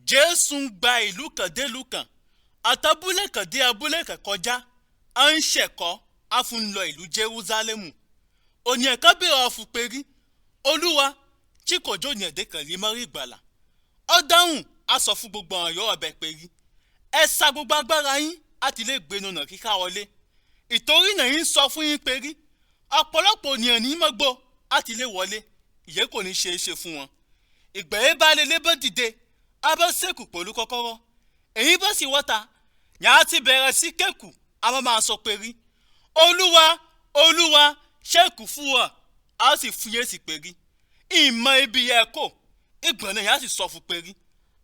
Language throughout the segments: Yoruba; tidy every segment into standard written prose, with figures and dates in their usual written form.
Jésù ń gba ìlú kan délùú kan, àtàbúlé kan dé abúlé kan kọjá, à ń ṣẹ̀kọ́, a fún ń lọ ìlú Jerúsálẹ́mù. Ònìyàn kan béèrè ọ̀fun pé rí, Olúwa, tí kò jó ní ẹ̀dẹ́ kan rí mọ́rí ìgbàlà. Ó dáhùn, a sọ fún gbogbo àwọn yòó ọbẹ̀ pé rí, ẹ sa gbogbo agbára yín àti lè gbénu nà kíká wọlé. Ìtorí náà yín sọ fún yín pé rí, ọ̀pọ̀lọpọ̀ ènìyàn ní mọ́gbó àti lè wọlé, ìyẹn kò ní ṣe é ṣe fún wọn. Ìgbà yẹn bá lélẹ́ bá dìde, a bá sèkù pẹ̀lú kọ́kọ́rọ́. Èyí bá sì wọ́ta, yàá ti bẹ̀rẹ̀ sí kẹ́kù, a máa máa sọ pé rí, Olúwa, Olúwa, ṣẹ́kù fún wa, a sì fún yẹn sì pé rí. Ìmọ̀ ibi yẹ kó, ìgbọ̀n náà yàá sì sọ fún pé rí.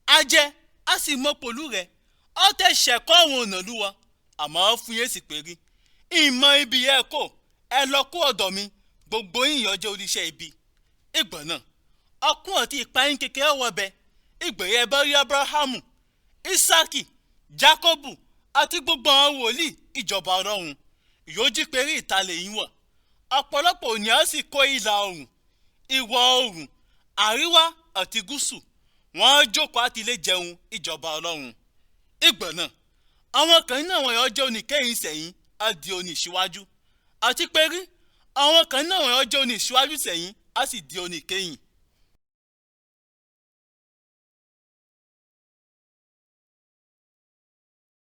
A jẹ́, a sì mọ pẹ̀lú rẹ̀, ọ tẹ ṣẹ̀kọ́ àwọn ọ̀nà lúwa, àmọ́ ó fún yẹn sì pé rí. Ìmọ̀ ibi yẹ kó, ẹ lọ kó ọ̀dọ̀ mi, gbogbo yín yọ jẹ́ oníṣẹ́ ibi. Ìgbọ̀n náà, ọkùn àti ìpayín kékeré wọ bẹ, ìgbà yẹn bá rí Abrahamu, Ísákì, Jákọ́bù àti gbogbo àwọn wòlíì ìjọba Ọlọ́run, yóò jí pé rí ìtàlẹ̀ yín wọ̀. Ọ̀pọ̀lọpọ̀ ènìyàn sì kó ìlà oòrùn, ìwọ̀ oòrùn, àríwá àti gúúsù, wọ́n jókòó àti lè jẹun ìjọba Ọlọ́run. Ìgbà náà, àwọn kan nínú àwọn èèyàn jẹ́ oníkẹ́yìn sẹ́yìn á di oníṣíwájú, àti pé rí àwọn kan nínú àwọn èèyàn jẹ́ oníṣíwájú sẹ́yìn á sì di oníkẹ́yìn.